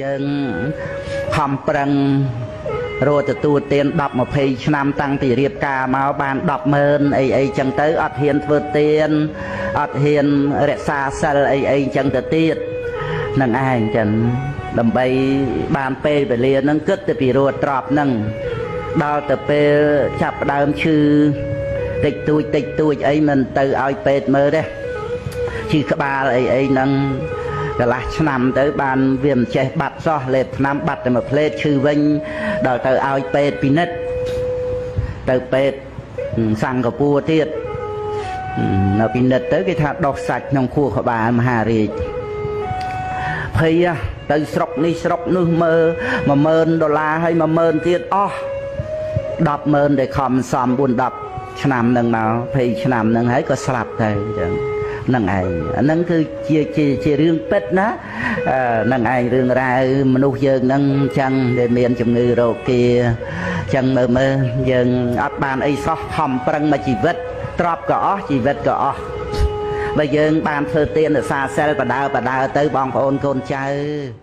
យើងខំប្រឹងរត់ទទួលទាន10 20ឆ្នាំតាំងពីរៀបការមកបាន100000អីអីចឹងទៅអត់ហ៊ានធ្វើទានអត់ហ៊ានរក្សាសិលអីអីចឹងទៅទៀតនឹងឯងចឹងដើម្បីបានពេលវេលានឹងគិតទៅពីរត់ទ្របនឹងដល់ទៅពេលចាប់ដើមឈឺតិចតួចតិចតួចអីមិនទៅឲ្យពេទ្យមើលទេឈឺក្បាលអីអីហ្នឹងកន្លះឆ្នាំទៅបានវាមិនចេះបាត់សោះលេបថ្នាំបាត់តែមួយផ្លេតឈឺវិញដល់ទៅឲ្យពេទ្យពិនិត្យទៅពេទ្យសង្កពួរទៀតនៅពិនិត្យទៅគេថាដោះសាច់ក្នុងខួរក្បាលមហារាជភ័យទៅស្រុកនេះស្រុកនោះមើល10000ដុល្លារហើយ10000ទៀតអស់100000ដែលខំសំ4 10ឆ្នាំនឹងមក20ឆ្នាំនឹងហើយក៏ស្លាប់ទៅអញ្ចឹងនឹងឯងអាហ្នឹងគឺជាជាជារឿងពិតណានឹងឯងរឿងរ៉ាវមនុស្សយើងហ្នឹងអញ្ចឹងដែលមានជំងឺរោគាអញ្ចឹងមើលមើលយើងអត់បានអីសោះខំប្រឹងមកជីវិតទ្រព្យក៏អស់ជីវិតក៏អស់បើយើងបានធ្វើទានរក្សាសិលបដើបដើទៅបងប្អូនកូនចៅ។